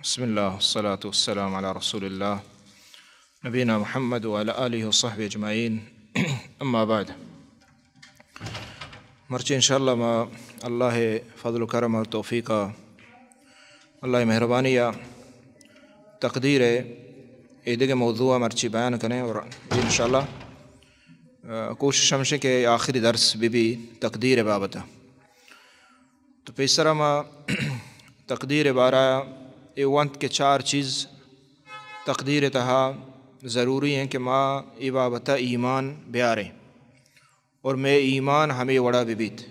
بسم اللہ، والصلاة والسلام علی رسول اللہ، نبینا محمد وعلی آلہ وصحبہ اجمعین۔ اما بعد، مرچی انشاءاللہ ما اللہ فضل و کرم و توفیق، اللہ مہربانی، تقدیر اے دگہ موضوع مرچی بیان کنیں، اور انشاءاللہ، آ، کوشش ہمشیں کہ آخری درس بہ بی تقدیر بابت۔ تو پیسرا ما تقدیر بارہ اے ونت کہ چار چیز تقدیر تہا ضروری ہیں کہ ما اے بابت ایمان بیاریں اور مئے ایمان ہمے وڑا بہ بیت۔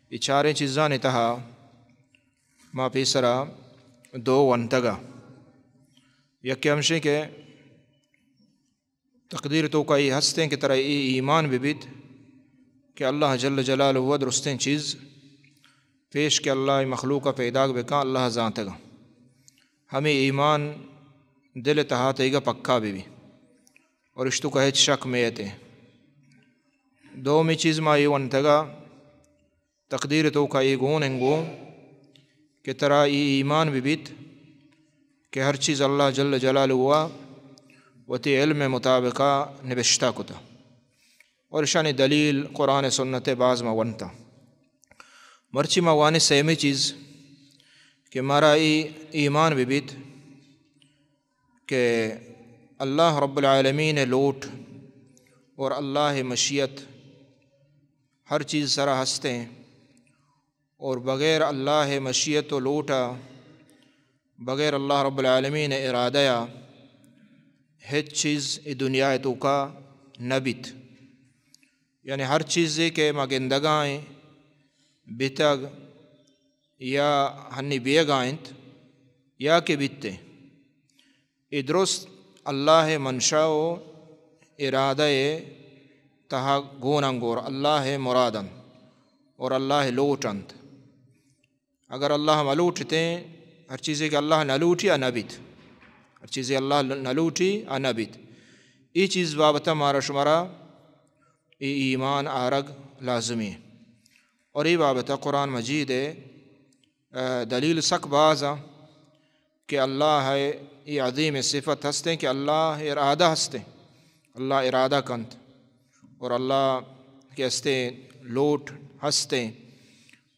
اے چاریں چیزانی تہا ما پیسرا دو ونتگا۔ یکے ہمشیں کہ تقدیر توکا اے ہستیں کہ ترا اے ایمان بہ بیت کہ اللہ جل جلالہ و درستیں چیز پیش کہ اللہ مخلوق پیداک بکن، اللہ زانتگا۔ ہمے ایمان دل تہا تئیگا پکا بہ بی اور اشتوکا ہچ شک میتے۔ دومی چیز ما اے ونتگا تقدیر توکا اے گون انگو کہ ترا اے ایمان بہ بیت کہ ہر چیز اللہ جل جلالہ و وتی علم مطابقا نبشتہ کتا اور اشانی دلیل قرآن سنت باز ما ونتا۔ مرچی ما وانی سیمی چیز کہ مارا اے ایمان بہ بیت کہ اللہ رب العالمین لوٹ اور اللہ مشیت ہر چیز سرا ہستیں اور بغیر اللہ مشیت و لوٹا، بغیر اللہ رب العالمین ارادہ یا ہچ چیز ای دنیا توکا نہ بیت۔ یعنی ہر چیزے کہ ما گندگائیں، بیتگ یا ہنی بیگا انت یا کہ بیتے، اے درست اللہ منشا و ارادہ تہا گون انگور، اللہ مراد انت اور اللہ لوٹ انت۔ اگر اللہ ملوٹتیں، ہر چیزے کہ اللہ نہ لوٹی آ نہ بیت، ہر چیزے اللہ نہ لوٹی آ نہ بیت۔ اے چیز بابت مارا شمارا اے ایمان آرگ لازمی۔ اور اے بابت قرآن مجید، آ، دلیل سک باز آ کہ اللہ اے عظیم صفت ہستیں کہ اللہ ارادہ ہستیں، اللہ ارادہ کنت اور اللہ کہ ہستیں لوٹ ہستیں۔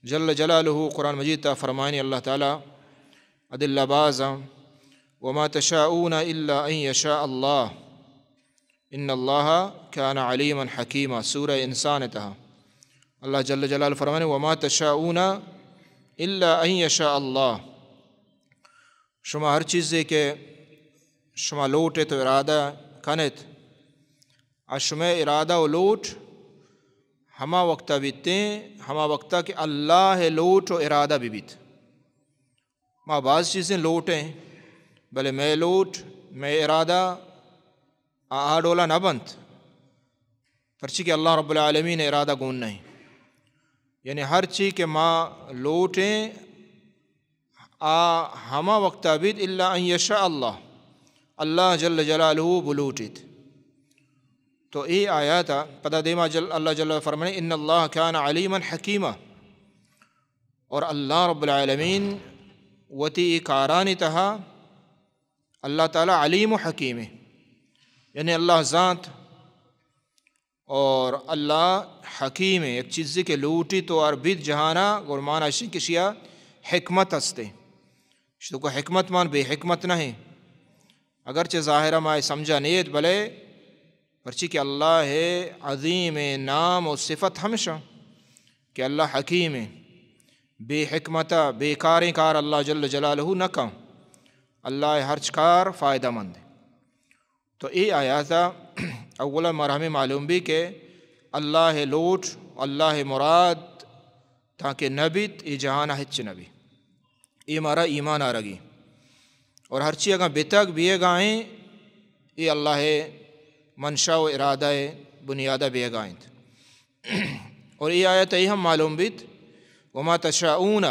جل جلالہ قرآن مجید تا فرمانی اللہ تعالی ادلہ باز آ، وما تشاءون الا ان یشاء اللہ ان اللہ کان علیما حکیما، سورہ انسان تہا اللہ جل جلالہ فرمانے، وما تشاءون الا ان یشاء اللہ، شما ہر چیزے کہ شما لوٹ ات و ارادہ کن ات، آ شمئے ارادہ و لوٹ ہما وقتا بیتیں، ہما وقتا کہ اللہ لوٹ و ارادہ بہ بیت۔ ما باز چیزیں لوٹیں، بلے مئے لوٹ، مئے ارادہ آ، آ ڈولا نہ بنت، پرچی کہ اللہ رب العالمین ارادہ گون نہیں۔ یعنی ہر چی کہ ما لوٹیں، آ ہما وقتا بیت الا ان یشاء اللہ، اللہ جل جلالہ بلوٹیت۔ تو اے آیاتا پدا دیما جل، اللہ جل فرمانے، ان اللہ کان علیما حکیما، اور اللہ رب العالمین وتی اے کارانی تہا اللہ تعالی علیم و حکیم ہے، یعنی اللہ زانت اور اللہ حکیم ہے۔ یک چیزے کہ لوٹی تو اور بیت جہانا، گڑا مانا اشی کہ اشیا حکمت ہستے۔ اشتو کو حکمت مان بے حکمت نہیں، اگرچہ ظاہرہ ما سمجھا نیت، بلے پرچی کہ اللہ عظیم نام و صفت ہمشہ کہ اللہ حکیم ہے، بے حکمت، بے کاریں کار اللہ جل جلالہ نہ کن۔ اللہ ہرچ کار فائدہ مند ہے۔ تو اے آیاتا اولا مارا ہمیں معلوم بی کہ اللہ لوٹ، اللہ مراد تاکہ نہ بیت، اے جہان ہچ نہ بی۔ اے مارا ایمان آرگی۔ اور ہرچی اگاں بتگ بیگائیں، اے اللہ منشا و ارادہ بنیادہ بیگائیں۔ اور اے آیت ای ہم معلوم بیت، وما تشاءون،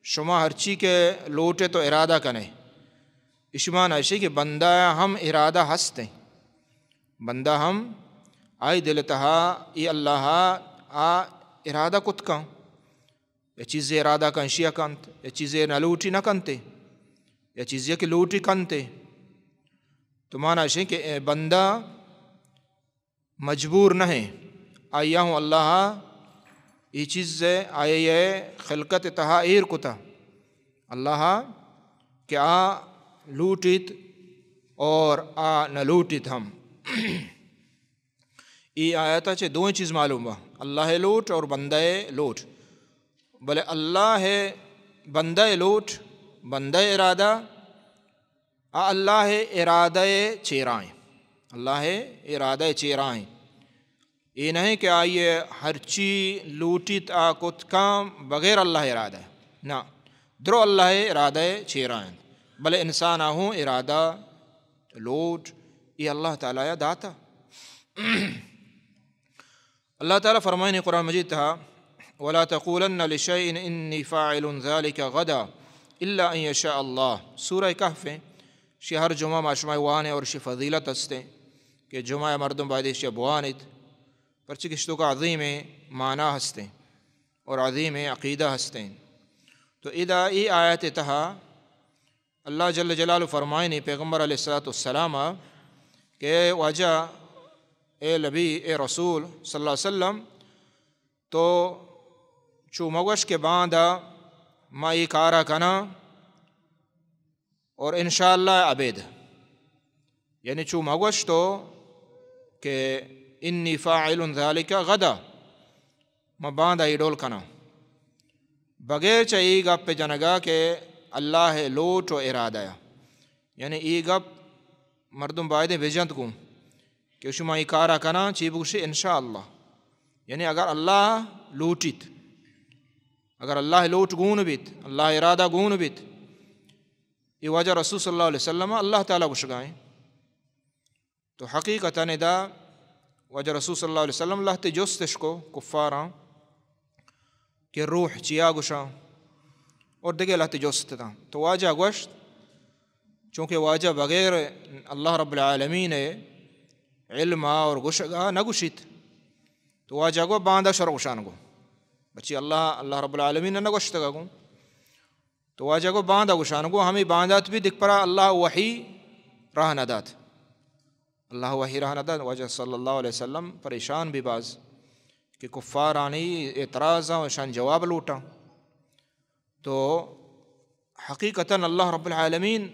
شما ہرچی کہ لوٹے تو ارادہ کنے۔ اشی مانا اشی کہ بندہ ہم ارادہ ہستیں۔ بندہ ہم آئی دل تہا اے اللہ آ ارادہ کت کن۔ یا چیزے ارادہ کن، اشیا کنت، یا چیزے نہ لوٹی نہ کنتے۔ یا چیزے کہ لوٹی کنتے۔ تو مانا اشیں کہ اے بندہ مجبور نہ ایں، آئی ءَ ہوں اللہ ءَ اے چیز ءَ آئی ءِ خلقت ءِ تہا ایر کتا، اللہ ءَ، کہ آ لوٹیت اور آ نہ لوٹیت ہم۔ اے آیت ءَ چہ دوئیں چیز معلوم با، اللہ ءِ لوٹ اور بندہ ءِ لوٹ۔ بلے اللہ ءِ، بندہ ءِ لوٹ، بندہ ءِ ارادہ، آ اللہ ءِ ارادہ ءِ چیرا ایں۔ اللہ ءِ ارادہ ءِ چیرا ایں۔ اے نہ ایں کہ آئی ءَ ہرچی لوٹیت آ کت کن بغیر اللہ ءِ ارادہ۔ نہ، درو اللہ ءِ ارادہ ءِ چیرا ایں۔ بلے انسان ءَ ہوں ارادہ، لوٹ، اے اللہ تعالی ءَ داتا۔ اللہ تعالی فرمائنی قرآن مجید تہا، "ولا تقولن لشيء إني فاعل ذلك غدا إلا أن يشاء الله۔" سورہ کہف ایں، شی ہر جمعہ ما شما وانے اور شی فضیلت ہستیں کہ جمعہ مردم باید شی بوانیت، پرچہ کہ شتو کا عظیم معنی ہستیں اور عظیم عقیدہ ہستیں۔ تو ادا اے آیت تہا اللہ جل جلالہ فرمائنی پیغمبر علیہ الصلوۃ والسلام ءَ کہ اے واجہ، اے نبی، اے رسول صلی اللہ علیہ وسلم، تو چو مگوش کہ باندا ما اے کارا کناں اور انشاءاللہ ابید، یعنی چو مگوش تو کہ إني فاعل ذلك غدا، ما باندا اے ڈول کناں، بغیر چہ اے گپ جنگا کہ اللہ ءِ لوٹ و ارادہ ءَ۔ یعنی اے گپ مردم بایدیں بجنت گوں کہ شما اے کارا کناں، چی بگوشے؟ انشاءاللہ۔ یعنی اگر اللہ لوٹیت، اگر اللہ لوٹ گون بیت، اللہ ارادہ گون بیت، اے واجہ رسول صلی اللہ علیہ وسلم ءَ اللہ تعالی گوشگائیں۔ تو حقیقتاً ادا واجہ رسول صلی اللہ علیہ وسلم لہتے جستش کو کفاراں کہ روح چیا گوشاں، اور دگہ لہتے جست تاں۔ تو واجہ گوشت، چونکہ واجہ بغیر اللہ رب العالمین ءِ علم ءَ اور گوشگ ءَ نہ گوشیت، تو واجہ گو باندا شر گوشان گو، بچی اللہ، اللہ رب العالمین ءَ نہ گوشتگ گوں۔ تو واجہ گو باندا گوشان گو، ہمیں باندات بھی دکھ پرا اللہ وحی راہ نہ دات۔ اللہ وحی راہ نہ دات، واجہ صلی اللہ علیہ وسلم پریشان بھی باز کہ کفارانی اعتراض و اشان جواب لوٹاں۔ تو حقیقتاً اللہ رب العالمین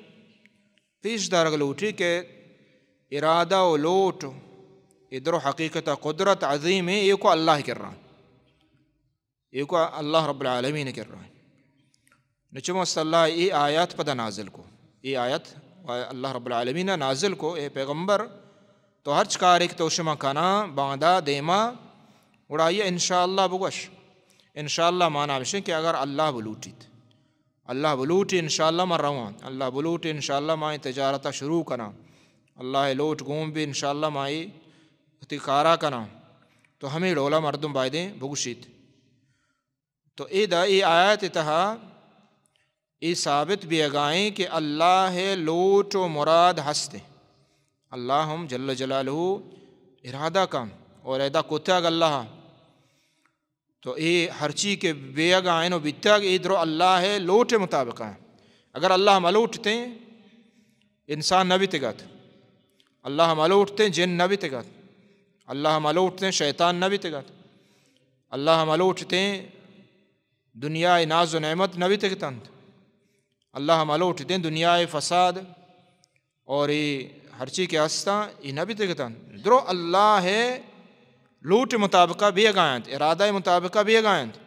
پیش دارگ لوٹی کہ ارادہ و لوٹ، اے درو حقیقت قدرت عظیم ہے، ایوکو اللہ کرا، ایوکو اللہ رب العالمین کرا۔ نو چمست اللہ اے آیات پدا نازل کو، اے آیات اللہ رب العالمین نازل کو، اے پیغمبر، تو ہرچ کارے کہ تو شما کنا باندا دیما، گڑا آئی انشاءاللہ بگوش۔ انشاءاللہ معنی ہمشیں کہ اگر اللہ بلوٹیت، اللہ بلوٹی انشاءاللہ ما رواں، اللہ بلوٹی انشاءاللہ ما اے تجارتا شروع کناں، اللہ لوٹ گون بھی انشاءاللہ ما اے وتی کارا کناں۔ تو ہمیں ڈولا مردم بایدیں بگوشیت۔ تو اے دا اے آیات تہا اے ثابت بیگائیں کہ اللہ لوٹ و مراد ہستے۔ اللہ ہم جل جلالہ ارادہ کن اور ادا کتگ اللہ۔ تو اے ہرچی کہ بیگا ایں و بیتگ، اے درو اللہ لوٹ مطابق ایں۔ اگر اللہ ملوٹتیں، انسان نہ بیتگت۔ اللہ ملوٹتیں، جن نہ بیتگت۔ اللہ ملوٹتیں، شیطان نہ بیتگت۔ اللہ ملوٹتیں، دنیا ناز و نعمت نہ بیتگتنت۔ اللہ ملوٹتیں، دنیا فساد اور اے ہرچی کہ ہستاں، اے نہ بیتگتاں۔ درو اللہ لوٹ مطابقہ بیگا انت، ارادہ مطابقہ بیگا انت۔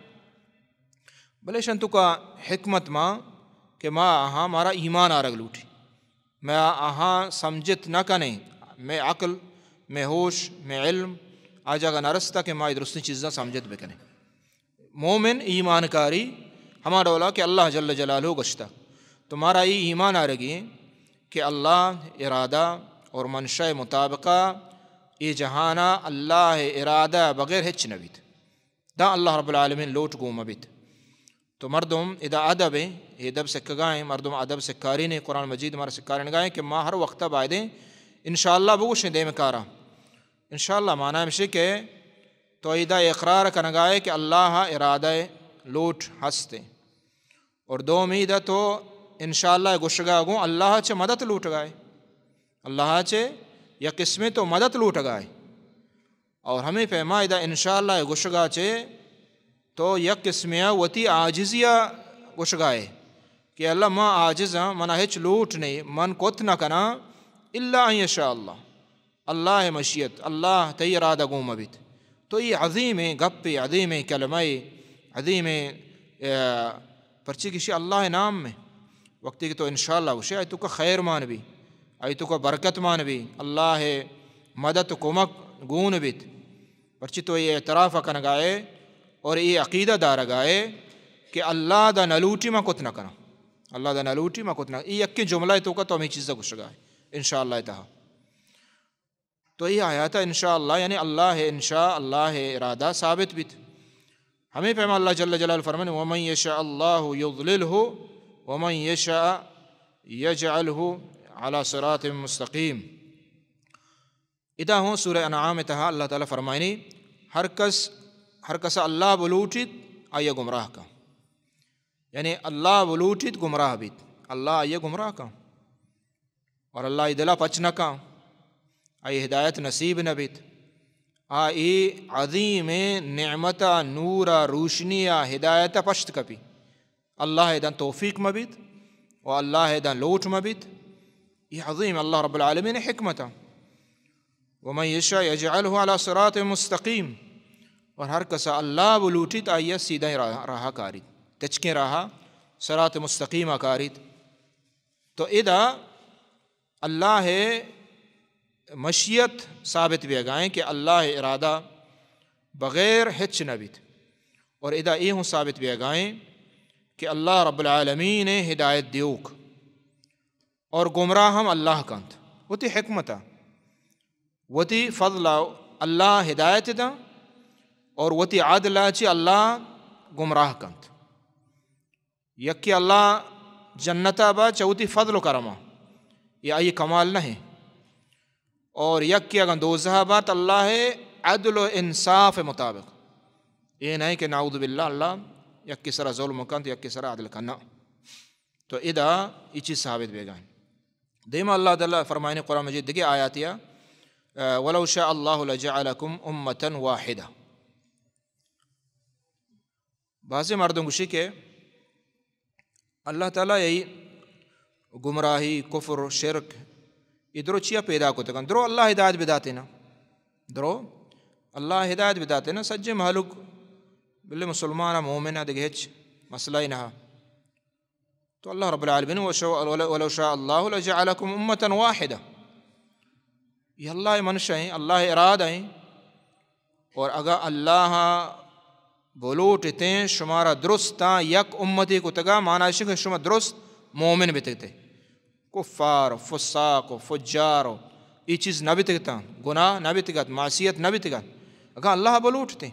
بلے اشان توکا حکمت ما کہ ما آہاں مارا ایمان آرگ لوٹی۔ ما آہاں سمجھت نہ کنیں۔ مئے عقل، مئے ہوش، مئے علم آ جاگہ نہ رستا کہ ما اے درستیں چیزاں سمجھت بکنیں۔ مومن ایمان کاری ہما ڈولا کہ اللہ جل جلالہ گوشتہ۔ تو مارا اے ایمان آرگی کہ اللہ ارادہ اور منشا مطابقہ اے جہانا اللہ ارادہ بغیر ہچ نہ بیت۔ داں اللہ رب العالمین لوٹ گون مہ بیت۔ تو مردم ادا ادب ایں، اے ادب سکگا ایں، مردم ادب سکارین ایں، قرآن مجید مارا سکارینگا ایں کہ ما ہر وقتا بایدیں انشاءاللہ بگوشیں دیم کارا۔ انشاءاللہ معنی ہمشی کہ تو ایدا اقرار کنگائے کہ اللہ ارادہ لوٹ ہستے۔ اور دومی دا تو انشاءاللہ گوشگا گوں اللہ چہ مدد لوٹگائے، اللہ چہ یک قسمے تو مدد لوٹگائے۔ اور ہمے پیما ادا انشاءاللہ گوشگا چہ تو یک قسمے وتی عاجزیا گوشگائے کہ اللہ، ما عاجزاں، منا ہچ لوٹ نہیں، من کت نہ کناں، الا ان یشاء اللہ، اللہ مشیت، اللہ تئی ارادہ گوں مہ بیت۔ تو اے عظیمیں گپے، عظیمیں کلمہ، عظیمیں، اے، پرچی کہ ایشی اللہ نام میں۔ وقتی کہ تو انشاءاللہ گوشے، آئی توکا خیر مان بی، آئی توکا برکت مان بی، اللہ مدد و کمک گون بیت۔ پرچی تو اے اعتراف کنگائے اور اے عقیدہ دارگائے کہ اللہ دا نہ لوٹی ما کت نہ کناں۔ اللہ دا نہ لوٹی ما کت نہ، اے یکیں جملہ توکا تو ہمیں چیزا گوشگائے انشاءاللہ تہا۔ تو اے آیاتا انشاءاللہ، یعنی اللہ انشاء، اللہ ارادہ ثابت بیت۔ ہمیں پیما اللہ جل جلالہ فرمانے، ومن یشاء اللہ یضللہ ومن یشاء یجعلہ علی صراط مستقیم۔ ادا ہوں سورہ انعام تہا اللہ تعالی فرمائنی، ہر کس، ہر کسا اللہ بلوٹیت، آئی گمراہ کا۔ یعنی اللہ بلوٹیت گمراہ بیت، اللہ آئی گمراہ کا۔ اور اللہ ای دلا پچ نہ کن، آئی ہدایت نصیب نہ بیت۔ آ ای عظیم نعمت، نور، روشنی، ہدایت پشت کپی۔ اللہ دن توفیق مہ بیت و اللہ دن لوٹ مہ بیت۔ یہ عظیم اللہ رب العالمین حکمت۔ ومن یشاء یجعلہ علی صراط مستقیم۔ اور ہر کسا اللہ بلوٹیت، آئی سیدھا راہ، راہ کاریت، تچکیں راہ، صراط مستقیم کاریت۔ تو ادا اللہ مشیت ثابت بیگائیں کہ اللہ ارادہ بغیر ہچ نہ بیت۔ اور ادا اے ہوں ثابت بیگائیں کہ اللہ رب العالمین ہدایت دیوک اور گمراہ ہم اللہ کنت۔ وتی حکمت، وتی فضل اللہ ہدایت داں اور وتی عدل چی اللہ گمراہ کنت۔ یکے اللہ جنتا با چہ وتی فضل و کرما، یہ آئی کمال نہیں۔ اور یکے اگاں دوزہ بات اللہ عدل و انصاف مطابق، یہ نہیں کہ نعوذ باللہ اللہ یکے سرا ظلم کنت، یکے سرا عدل کنت۔ تو ادا یہ چیز ثابت بیگائیں۔ دیما اللہ تعالی فرمائنی قرآن مجید دگہ آیاتیا، ولو شاء اللہ لجعلکم امة واحدہ۔ بعضی مردم گوشی کہ اللہ تعالی ای گمراہی، کفر، شرک، ای درو چیا پیدا کتگن؟ درو اللہ ہدایت بداتے نا، درو اللہ ہدایت بداتے نا، سجے مہلوک بلے مسلمان، مومن، دگہ ہچ مسئلہ ہی نہ۔ تو اللہ رب العالمین، ولو شاء اللہ لجعلکم امة واحدہ۔ یہ اللہ منشا ہیں، اللہ ارادہ ہیں۔ اور اگاں اللہ بلوٹتیں شمارا درستاں یک امتی کتگا، مانا اشی کہ شما درست مومن بتگتے۔ کفار و فساق و فجار و ای چیز نہ بتگتاں، گناہ نہ بتگت، معصیت نہ بتگت۔ اگاں اللہ بلوٹتیں،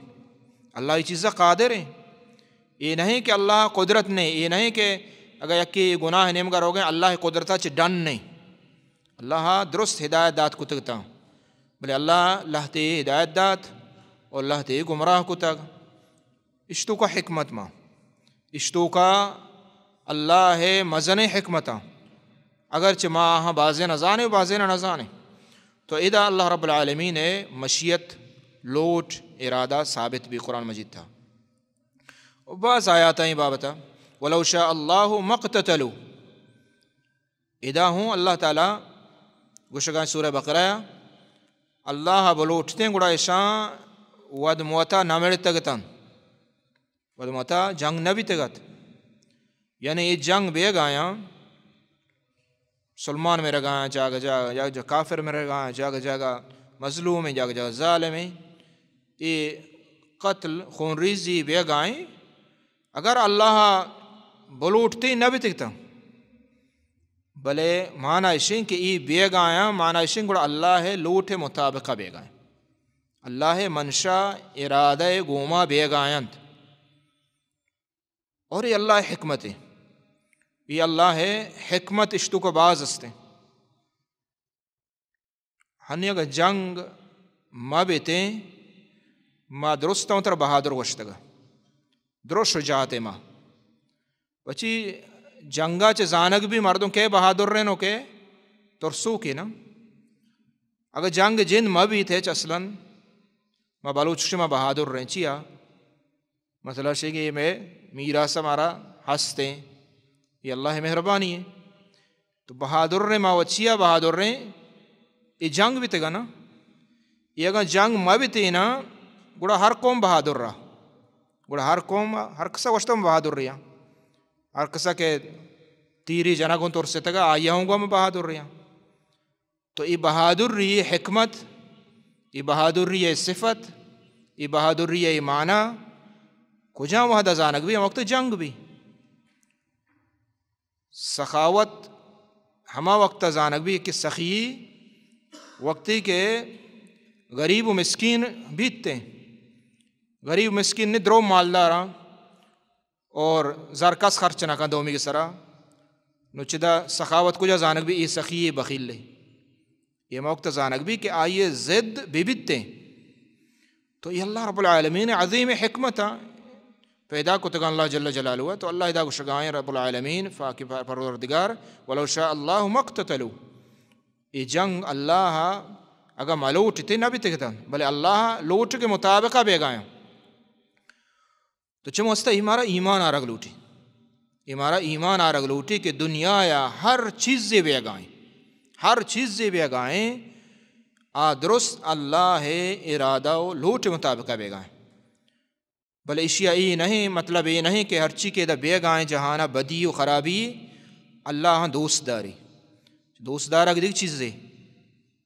اللہ ای چیزا قادر ہیں۔ اے نہیں کہ اللہ قدرت نہیں، اے نہیں کہ اگر یکی گناہ نیمگا روگیں، اللہ قدرتا چہ ڈن نہیں۔ اللہ درست ہدایت دات کتگتاں، بلے اللہ لہتے ہدایت دات اور لہتے گمراہ کتگ۔ اشتوکا حکمت ما، اشتوکا اللہ مزن حکمتاں، اگرچہ ما آہاں بازیں نزانے و بازیں نزانے۔ تو ادا اللہ رب العالمین مشیت، لوٹ، ارادہ ثابت بی قرآن مجید تھا۔ و بعض آیات ہیں بابتا، ولو شاء اللہ مقتتلوا۔ ادا ہوں اللہ تعالی گوشگا سورہ بقرہ، اللہ بلوٹتیں گڑا اشاں ود موتا نہ مڑتگتن، ود موتا جنگ نہ بیتگت۔ یعنی یہ جنگ بیگایاں، مسلمان مرگایاں جاگہ جاگہ، یا جو کافر مرگایاں جاگہ جاگہ، مظلوم ہیں جاگہ جاگہ، ظالم ہیں، یہ قتل خون ریزی بیگائیں، اگر اللہ بلوٹتی نہ بیتگتاں، بلے مانا اشیں کہ ای بیگایاں، مانا اشیں گڑا اللہ لوٹ مطابقہ بیگائیں، اللہ منشا ارادہ گوما بیگاینت۔ اور یہ اللہ حکمت ہے، یہ اللہ حکمت اشتوکا باز استیں۔ ہنی اگہ جنگ ما بیتیں، ما درستاں تر بہادر گوشتگا، درست شجاعت ما۔ پچی جنگا چہ زانگ بی مردم کئے بہادر ایں و کئے ترسوکے نا۔ اگہ جنگ جند مہ بیت ہچ اصلاً، ما بلوچ گوشیں ما بہادر ایں۔ چیا؟ مسئلہ شے کہ اے مئے میراث مارا ہست ایں، اے اللہ مہربانی ایں۔ تو بہادر ایں ما، و چیا بہادر ایں؟ اے جنگ بیتگا نا، اے اگاں جنگ مہ بیتیں نا، گڑا ہر قوم بہادر را، گڑا ہر قوم، ہر کسا گوشتم بہادر ریا، ہر کسا کہ تیری جنگ ہوں ترستگا، آئی ہوں گو ہم بہادر ریا۔ تو اے بہادری حکمت، اے بہادری صفت، اے بہادری معنی کجام وہدا زانگ بی؟ ہم وقت جنگ بی۔ سخاوت ہما وقت زانگ بی کہ سخی وقتی کہ غریب و مسکین بیت ایں۔ غریب مسکین نے درو مالداراں اور زر کس خرچ نہ کن دومی کے سرا۔ نو چدا سخاوت کجا زانگ بی؟ اے سخی، اے بخیل ایں۔ اے ہما وقت زانگ بی کہ آئی ضد بہ بیت ایں۔ تو اے اللہ رب العالمین عظیم حکمت پیدا کتگاں اللہ جل جلالہ۔ تو اللہ ادا گوشگائیں رب العالمین، پاک پر-، پروردگار، ولو شاء اللہ ما اقتتلوا۔ اے جنگ اللہ اگاں ملوٹتے نہ بیتگتن، بلے اللہ لوٹ کے مطابقہ بیگایاں۔ تو چمو واسطہ اے مارا ایمان آرگ لوٹی۔ اے مارا ایمان آرگ لوٹی کہ دنیا یا ہر چیزے بیگائیں، ہر چیزے بیگائیں، آ درست اللہ ارادہ و لوٹ مطابقہ بیگائیں۔ بلے اشیا اے نہیں، مطلب اے نہیں کہ ہرچی کہ دا بیگائیں جہانا بدی و خرابی اللہ ہاں دوست داری۔ دوست دارگ دیگ چیزے۔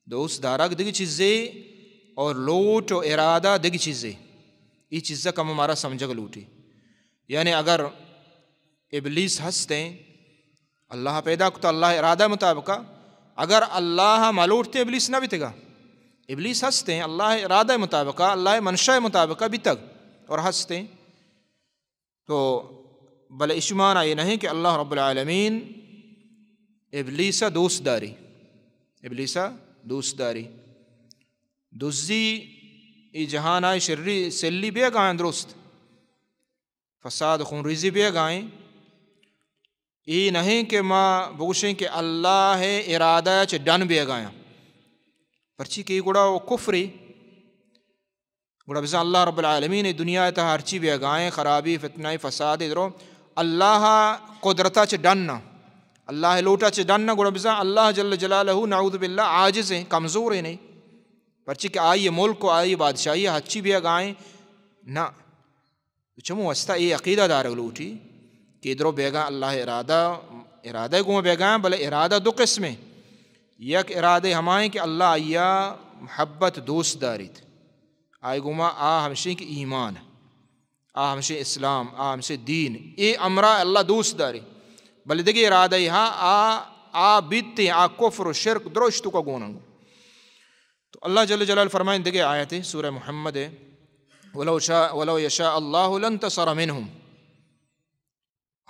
دوست دارگ دگہ چیزے اور لوٹ و ارادہ دگہ چیزے۔ اے چیزا کم مارا سمجھگ لوٹی۔ یعنی اگر ابلیس ہستیں، اللہ پیدا کتا اللہ ارادہ مطابقہ، اگر اللہ ملوٹتے ابلیس نہ بیتگا۔ ابلیس ہستیں، اللہ ارادہ مطابقہ، اللہ منشا مطابقہ بیتگ اور ہستیں۔ تو بلے اشی مانا اے نہیں کہ اللہ رب العالمین ابلیسا دوست داری، ابلیسا دوست داری۔ دزی اے جہانا شری سلی بیگائیں درست، فساد خونریزی بیگائیں۔ اے نہیں کہ ما بگوشیں کہ اللہ ارادہ چہ ڈن بیگایاں، پرچی کہ اے گڑا و کفری۔ گڑا بزاں اللہ رب العالمین اے دنیا تہا ہرچی بیگائیں، خرابی، فتنہ، فساد، درو، اللہ قدرتا چہ ڈن نہ، اللہ لوٹا چہ ڈن نہ، گڑا بزاں اللہ جل جلالہ نعوذ باللہ عاجز ایں، کمزور ایں نہیں۔ پرچی کہ آئی ملک و آئی بادشاہی ہرچی بیگائیں نہ۔ تو چمو واسطہ اے عقیدہ دارگ لوٹی کہ درو بیگاں اللہ ارادہ، ارادہ گوں بیگاں، بلے ارادہ دو قسمیں۔ یک ارادہ ہمائیں کہ اللہ آئیا محبت دوست داریت، آئی گوما آ ہمشیں کہ ایمان، آ ہمشیں اسلام، آ ہمشیں دین، اے امرا اللہ دوست داری۔ بلے دگہ ارادہ ہا آ، آ بیتیں، آ کفر و شرک درشتو کا گوننگو۔ تو اللہ جل جلالہ فرمائیں دگہ آیت سورہ محمد، ولو شاء، ولو یشاء اللہ لانتصر منهم۔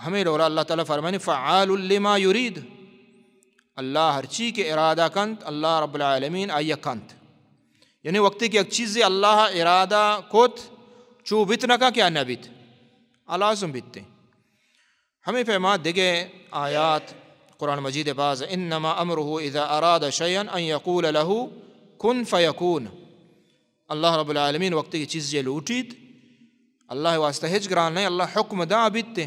ہمیں ڈولا اللہ تعالیٰ فرمائیں فعال لما یرید۔ اللہ ہرچی کہ ارادہ کنت، اللہ رب العالمین آئی کنت۔ یعنی وقتی کہ یک چیزے اللہ ارادہ کت، چو بیت نہ کن کہ آ نہ بیت، آ لازم بیت۔ ہمیں پیما دگہ آیات قرآن مجید باز، انما امره اذا اراد شيئا ان يقول له كن فيكون۔ اللہ رب العالمین وقتی کہ چیزے لوٹیت، اللہ واسطہ ہچ گران نہیں، اللہ حکم دا بیت۔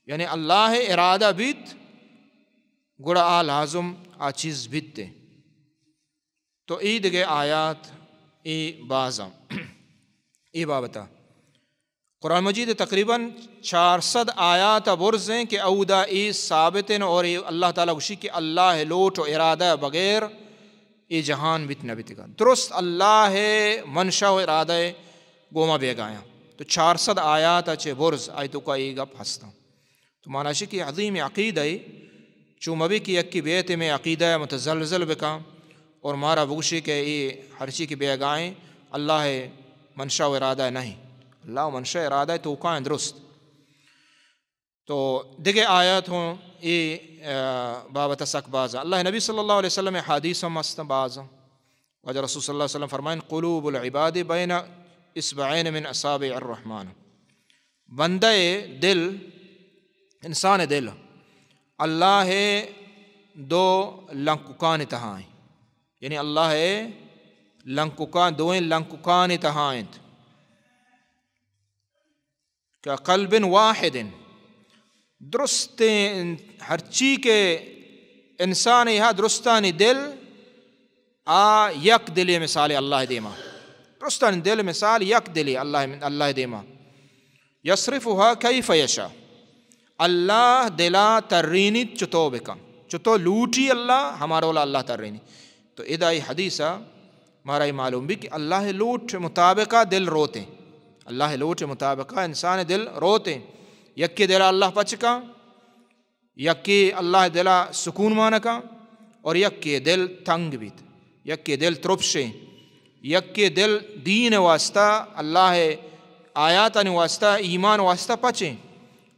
یعنی اللہ ارادہ بیت، گڑا آ لازم آ چیز بیت۔ تو اے دگہ آیات اے بازاں اے بابتا۔ قرآن مجید تقریباً چار سد آیات برز ہیں کہ اودا اے ثابت ہیں اور اے اللہ تعالیٰ گوشی کہ اللہ لوٹ و ارادہ بغیر اے جہان بیت نہ بیتگا۔ درست اللہ منشا و ارادہ گوما بیگایاں۔ تو چار سد آیات چہ برز آئی توکا اے گپ ہستاں۔ تو مانا شی کہ عظیم عقیدہ ہے، چو مبی کہ یکی بیت میں عقیدہ متزلزل بکاں اور مارا بگوشی کہ اے ہرچی کہ بیگائیں اللہ منشا و ارادہ نہیں۔ اللہ منشا ارادہ توکائیں درست۔ تو دگہ آیات ہوں اے، آ، بابت سک باز۔ اللہ نبی صلی اللہ علیہ وسلم حدیث ہم است باز۔ واجہ رسول صلی اللہ علیہ وسلم فرمائیں، قلوب العباد بین اصبعین من اصابع الرحمن۔ بندہ دل انسان ءِ دل اللہ ءِ دو لنککانی تہا ایں۔ یعنی اللہ ءِ لنککان، دوئیں لنککانی تہا انت۔ کہ قلب واحد، درستیں، ہرچی کہ انسان ءِ ہا درستانی دل، آ یک دلے مثال اللہ دیما۔ درستانی دل مثال یک دلے اللہ، اللہ دیما۔ یصرفها کیف یشاء۔ اللہ دلا ترینیت چتو بکن۔ چتو لوٹی اللہ، ہما ڈولا اللہ ترینی۔ تو ادا ای حدیثا مارا ای معلوم بی کہ اللہ لوٹ مطابقا دل روتیں۔ اللہ لوٹ مطابقا انسان دل روتیں۔ یکے دلا اللہ پچ کن، یکے اللہ دلا سکون مان کن، اور یکے دل تنگ بیت، یکے دل ترپشیں، یکے دل دین واسطہ، اللہ آیاتانی واسطہ، ایمان واسطہ پچیں،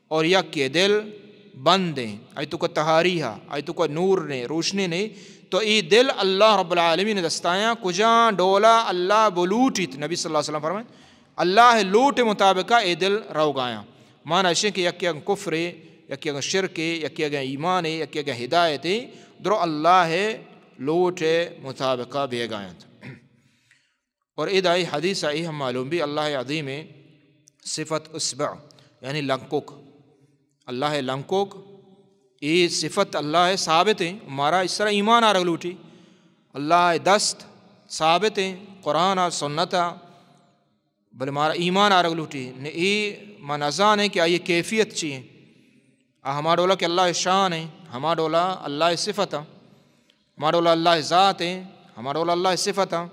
اور یکے دل بندیں، آئی توکا تہاری ہا، آئی توکا نور نے، روشنی نے۔ تو ای دل اللہ رب العالمین دستایاں، کجا ڈولا اللہ بلوٹیت۔ نبی صلی اللہ علیہ وسلم فرمائیں، اللہ لوٹ مطابقا اے دل روگایاں۔ مانا اشیں کہ یکے اگن کفرے، یکے اگن شرکے، یکے اگن ایمانے، یکے اگن ہدایتے، درو اللہ لوٹ مطابقا بیگاینت۔ اور ادا ای حدیثا ای ہم معلوم بی اللہ عظیم صفت اصبع، یعنی لنکوک۔ اللہ لنکوک، ای صفت اللہ ثابت ہیں، مارا اس طرح ایمان آرگ لوٹی۔ اللہ دست ثابت ہیں، قرآن سنت، بلے مارا ایمان آرگ لوٹی۔ نہ ای ما نزانیں کہ آئی کیفیت چی ہیں۔ آ ہما ڈولا کہ اللہ شان ہیں، ہما ڈولا اللہ صفت ہیں۔ ہما ڈولا اللہ ذات ہیں، ہما ڈولا اللہ صفت ہیں۔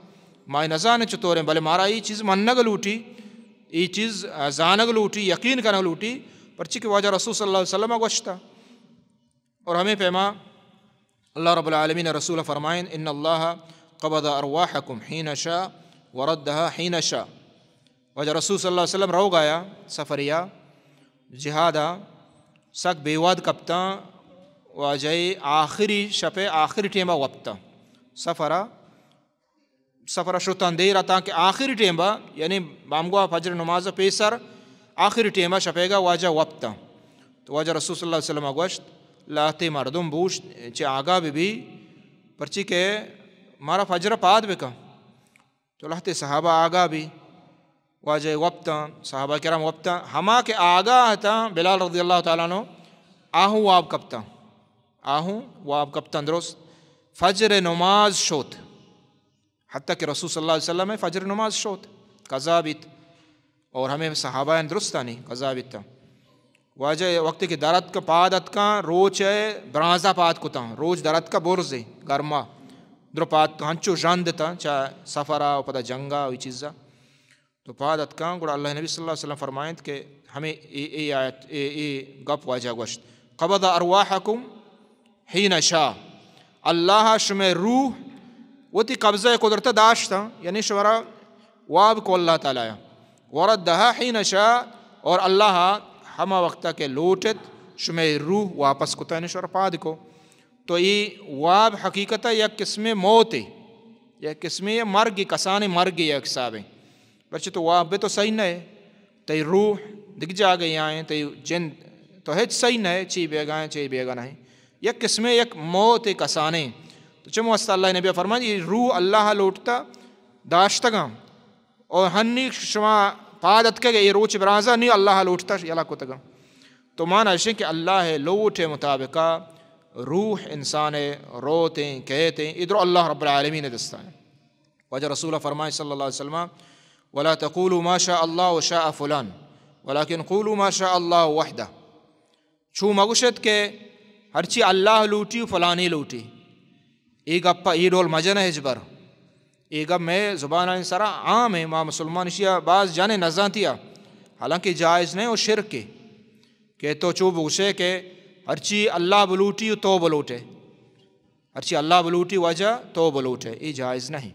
ما نزانیں چطور ہیں، بلے مارا ای چیز منگ لوٹی، ای چیز، آ، زانگ لوٹی، یقین کنگ لوٹی، پرچی کہ واجہ رسول صلی اللہ علیہ وسلم گوشتا۔ اور ہمیں پیما اللہ رب العالمین رسول فرمائیں، ان اللہ قبض ارواحکم حین شاء وردها حین شاء۔ واجہ رسول صلی اللہ علیہ وسلم روگایا سفریا، جہادا، سک بے واد کپتاں، واجہ آخری شپ آخری ٹیما وپتاں۔ سفرا، سفرا شتاں دیر اتاں کہ آخری ٹیما، یعنی بامگوا فجر نماز پیسر آخری ٹیما شپیگا واجہ وپتاں۔ تو واجہ رسول صلی اللہ علیہ وسلم گوشت، لہتے مردم بوشت چہ آگاہ بی بی، پرچی کہ مارا فجر پاد بکن۔ تو لہتے صحابہ آگاہ بی، واجہ وپتاں، صحابہ کرام وپتاں، ہما کہ آگاہ اتاں، بلال رضی اللہ تعالیٰ عنہ، آہوں واب کپتاں، آہوں واب کپتاں درست، فجر نماز شوت، حتیٰ کہ رسول صلی اللہ علیہ وسلم فجر نماز شوت، قضا بیت، اور ہمیں صحابہ درستانی قضا بیت۔ واجہ وقتی کہ در اتکاں، پاد اتکاں، روچ ء برانزا پاد کتاں، روچ در اتکا برزے، گرما، درو پاد تو ہنچو ژند اتاں، چا سفرا و پدا جنگا و ای چیزا۔ تو پاد اتکاں، گڑا اللہ نبی صلی اللہ علیہ وسلم فرمائنت کہ ہمیں اے، اے آیت، اے، اے گپ واجہ گوشت، قبض ارواحکم حین شاء، اللہ شمئے روح وتی قبضہ قدرت داشتاں، یعنی شمارا واب کو اللہ تعالی، وردها حین شاء، اور اللہ ہما وقتا کہ لوٹت شمئے روح واپس کتا، یعنی شمارا پاد کو۔ تو ای واب حقیقتا یک قسم موتے، یک قسم مرگ، کسان مرگ یک حسابے۔ پرچہ تو واب بے تو صحیح نہ ہے، تئی روح دگہ جاگہ آئیں، تئی جند تو ہچ صحیح نہ ہے، چی بیگا ہیں، چی بیگا نہیں۔ یک قسمے یک موت کسانے۔ تو چمو واسطہ اللہ نبی فرمائے، یہ روح اللہ لوٹتا داشتگاں، اور ہنی شما پاد اتکگ، یہ روچ برانزا نی اللہ لوٹتا یلا کتگاں۔ تو مانا اشیں کہ اللہ لوٹ مطابقہ روح انسان روتیں، کہتیں، ادھر اللہ رب العالمین دستائیں۔ واجہ رسول فرمائے صلی اللہ علیہ وسلم، ولا تقولوا ما شاء الله وشاء فلان، ولكن قولوا ما شاء الله وحده۔ چو مگوشت کہ ہرچی اللہ لوٹی و فلانی لوٹی۔ اے گپ ء اے ڈول مجنہ ہچبر۔ اے گپ مئے زبانانی سرا عام ہے، ما مسلمان اشیا باز جانے نزانتیا، حالانکہ جائز نہیں و شرک ہے کہ تو چو بگوشے کہ ہرچی اللہ بلوٹی و تو بلوٹے۔ ہرچی اللہ بلوٹی واجہ تو بلوٹے، اے جائز نہیں۔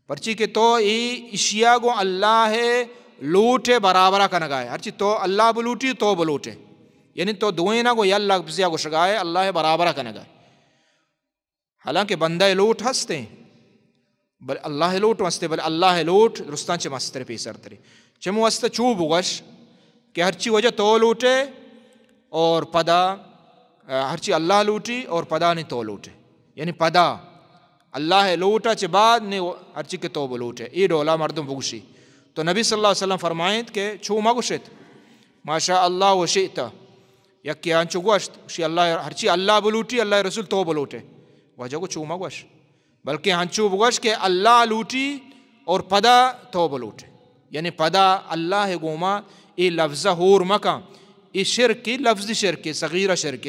پرچی کہ تو اے اشیا گوں اللہ لوٹ برابرہ کنگائے۔ ہرچی تو اللہ بلوٹی تو بلوٹے۔ یعنی تو دوئینا گوں یا لفظیا گوشگائے اللہ برابرہ کنگائے۔ حالانکہ بندہ لوٹ ہستے، بل اللہ لوٹ ہستے، بل اللہ لوٹ درستان چہ مستر پیسر ترے۔ چمو واسطہ چو بگوش کہ ہرچی واجہ تو لوٹے، اور پدا، آ، ہرچی اللہ لوٹی اور پدا نی تو لوٹے۔ یعنی پدا اللہ لوٹا چہ بعد نی ہرچی کہ تو بلوٹے۔ اے ڈولا مردم بگوشی۔ تو نبی صلی اللہ علیہ وسلم فرمائیت کہ چو مگوشت، ما شاء اللہ و شئت۔ یکے انچو گوشت، گوشی اللہ، ہرچی اللہ بلوٹی، اللہ رسول تو بلوٹے۔ واجہ گو چو مگوش۔ بلکہ ہنچو بگوش کہ اللہ لوٹی اور پدا تو بلوٹے۔ یعنی پدا اللہ گوما اے لفظ ہور مکن۔ اے شرک، لفظ شرک، صغیرہ شرک۔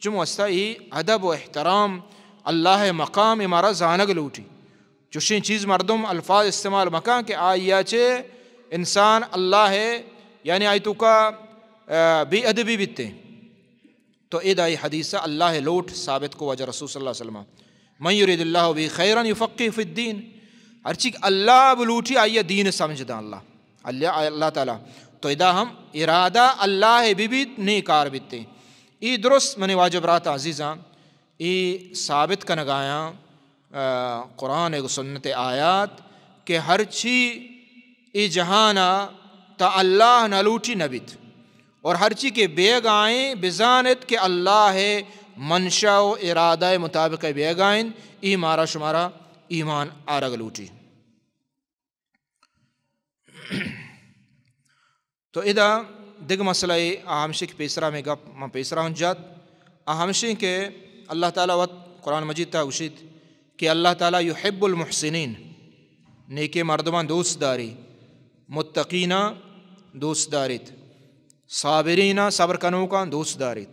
چم واسطہ اے ادب و احترام، اللہ مقام، اے مارا زانگ لوٹی۔ چوشیں چیز مردم الفاظ استعمال مکن کہ آئی چہ انسان اللہ، یعنی آئی توکا، آ، بے ادبی بیتے۔ تو ادا اے حدیث اللہ لوٹ ثابت کو واجہ رسول صلی اللہ علیہ وسلم، من یرید اللہ به خیرا یفقهه فی الدین۔ ہرچی کہ اللہ بلوٹی آئی دین سمجھ داں اللہ، اللہ، اللہ تعالی۔ تو ادا ہم ارادہ اللہ ببیت، نی کار بیتے۔ اے درست منی واجہ برات عزیزاں، اے ثابت کنگایاں، آ، قرآن و سنت آیات کہ ہرچی اے جہانا تا اللہ نہ لوٹی نہ بیت۔ اور ہرچی کہ بیگائیں بزانت کہ اللہ منشا و ارادہ مطابق بیگائیں، اے مارا شمارا ایمان آرگ لوٹی۔ تو ادا دگہ مسئلہ اے، آ ہمشی کہ پیسرا ہمے گپ من پیسرا ہم جت، آ ہمشی کہ اللہ تعالی وت قرآن مجید تا گوشیت کہ اللہ تعالی یحب المحسنین، نیکیں مردمان دوست داری، متقینا دوست داریت، صابرینا صبر کنوکان دوست داریت۔